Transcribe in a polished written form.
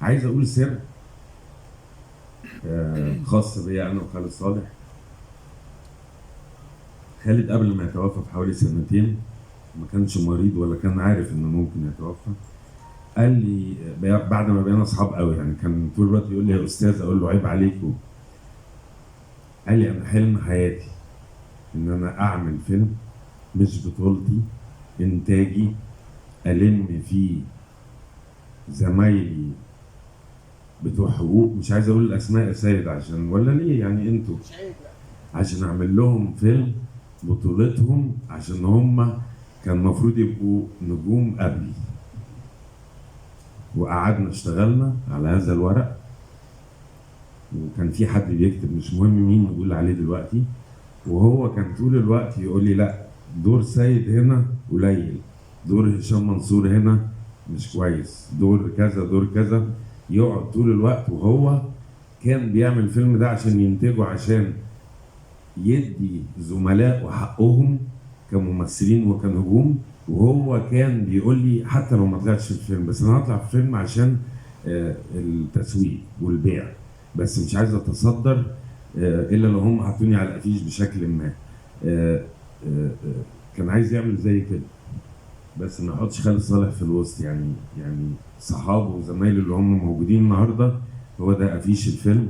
عايز اقول سر خاص بيا انا وخالد صالح. خالد قبل ما يتوفى بحوالي سنتين ما كانش مريض ولا كان عارف انه ممكن يتوفى، قال لي بعد ما بقينا اصحاب قوي يعني، كان طول الوقت يقول لي يا استاذ، اقول له عيب عليكم. قال لي انا حلم حياتي ان انا اعمل فيلم مش بطولتي، انتاجي، الم فيه زمايلي بتوع حقوق، مش عايز اقول الاسماء يا سيد عشان ولا ليه يعني انتوا، عشان اعمل لهم فيلم بطولتهم، عشان هم كان المفروض يبقوا نجوم قبلي. وقعدنا اشتغلنا على هذا الورق، وكان في حد بيكتب مش مهم مين نقول عليه دلوقتي، وهو كان طول الوقت يقول لي لا، دور سيد هنا قليل، دور هشام منصور هنا مش كويس، دور كذا دور كذا، يقعد طول الوقت. وهو كان بيعمل الفيلم ده عشان ينتجه، عشان يدي زملائه حقهم كممثلين وكنجوم. وهو كان بيقول لي حتى لو ما طلعتش في الفيلم، بس انا هطلع في الفيلم عشان التسويق والبيع، بس مش عايز اتصدر الا لو هم حطوني على الافيش بشكل ما. كان عايز يعمل زي كده، بس ما يحطش خالد صالح في الوسط، يعني صحابه وزمايله اللي هم موجودين النهارده هو ده افيش الفيلم.